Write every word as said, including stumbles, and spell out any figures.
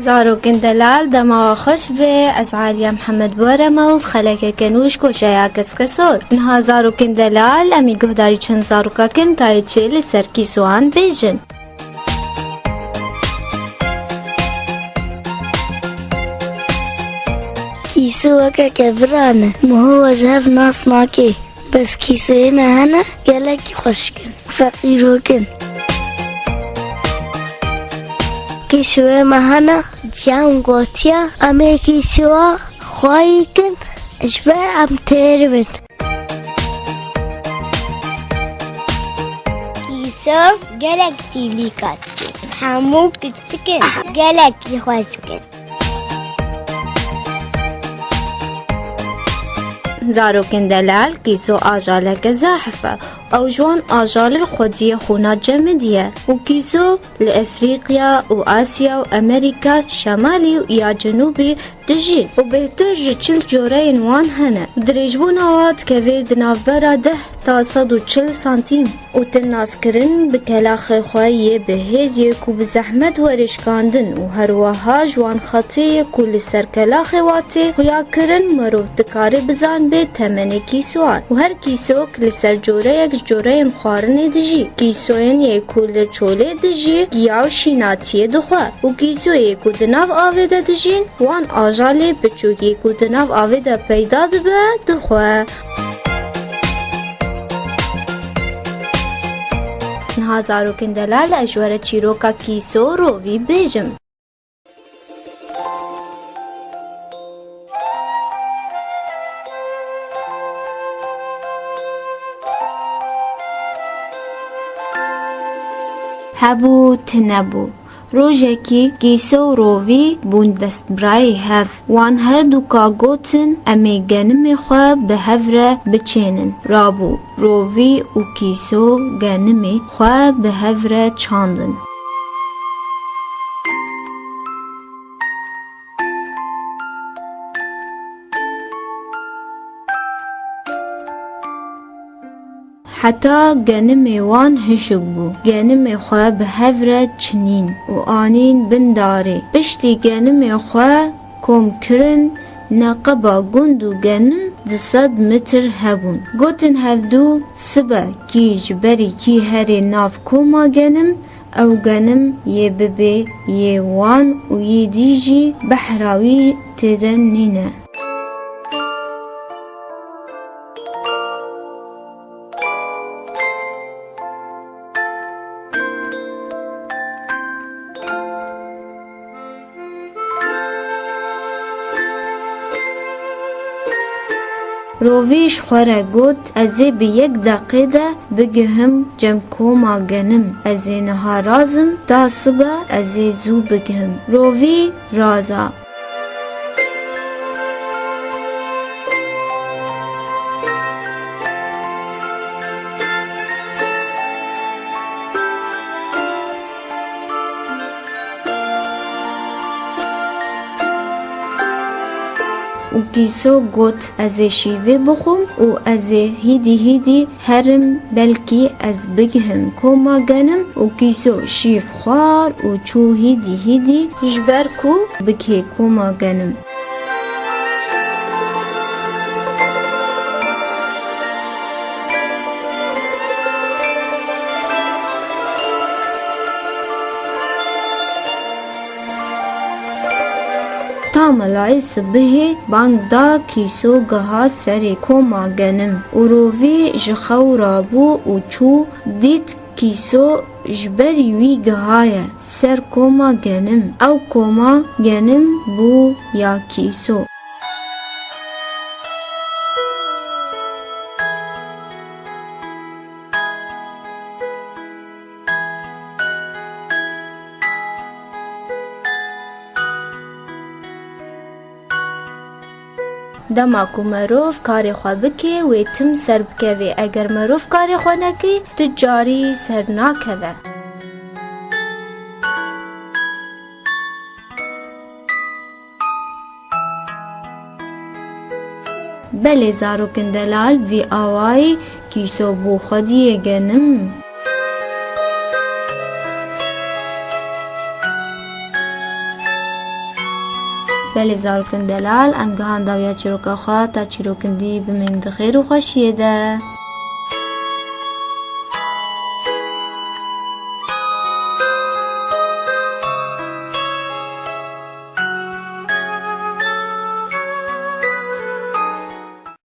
Zarokên delal, dema we xweş be. Ez Aliya Mihemed Borema û xelekeke nû ji koşeya Keskesor. Niha zarokên delal, em ê guhdarî çend zaroka kin ka yê çê li ser kîsoan bêjin. Kîso weke keviran e. Miho we ji hev nas nake. Bes kîsoyê me hene, gelekî xweşik in. Feqîrok in. Kîsoyê me hene, can gotiye, em ê kîsoya xwe yî kin, ji ber em têr bin. Kîso gelek tîlîka dikin. Hemû kiçik in. Gelekî xweşik in. Zarokên delal, kîso ajaleke zehf e. Ew ji wan ajalê xwediyê xûna cemidiye û kîso li Efrîqya û Asya û Amerîka Şemalî û ya Cenûbî dijîn û bêhtir ji çil coreyên wan hene. Dirêjbûna wa dikeve di navbera deh ta sed û çil santîm û tin naskirin bi kelaxê xwe yê bi hêz yê ku bi zehmet were şikandin û herweha ji wan xetê yê ku li ser kelaxê wa tê xuya kirin, mirov dikare bizanbe temenê kîsoyan û her kîsok li ser coreyek ji coreyên xwarinê dijî. Kîsoyên yê ku li çolê dijî giya û şînatiyê dixwe û kîsoyê ku di nav avê de dijîn, wan ajalê biçûk yê ku di nav avê de peyda dibe, dixwe. Niha zarokên delal, ez ji we re çîroka kîso û rovî bêjim. Hebû, tinebû. Rojekî kîso û rovî bûn destbirayê hev. Wan her dûka gotin, em ê genimê xwe bi hev re biçênin. Rabû, rovî û kîso genimê xwe bi hev re çandin. Heta genimê wan hişk bû. Genimê xwe bi hev re çinîn û anîn bin darê. Piştî genimê xwe kom kirin, neqeba gund û genim du sed metr hebûn. Gotin hevdû, sibe kî ji berî kî herê nav koma genim, ew genim yê bibê yê wan û yê dî jî behra wî tê de nîne. Rovî ji xwe re got, ez ê bi yek deqê de bigihim cem koma genim. Ez ê niha razim, ta sibe ez ê zû bigihim. Rovî raza. Û kîso got, ez ê şîvê bixwim û ez ê hîdî hîdî herim, belkî ez bigihim koma genim. Û kîso şîv xwar û çû hîdî hîdî, ji ber ku bigihê koma genim. Ta melayê sibihê bang da, kîso giha serê koma genim û rovî ji xew rabû û çû, dît kîso ji berî wî gihaye ser koma genim. Ew koma genim bû ya kîso. Dema ku merov karê xwe bike, wê tim ser bikeve. Eger merov karê xwe neke, tu carî ser nakeve. Belê zarokên delal, vî awayî kîso bû xwediyê genim. Belê zarokên delal, em gihan dawiya çîroka xwe, ta çîrokên dî bimînin di xêr û xweşiyê de.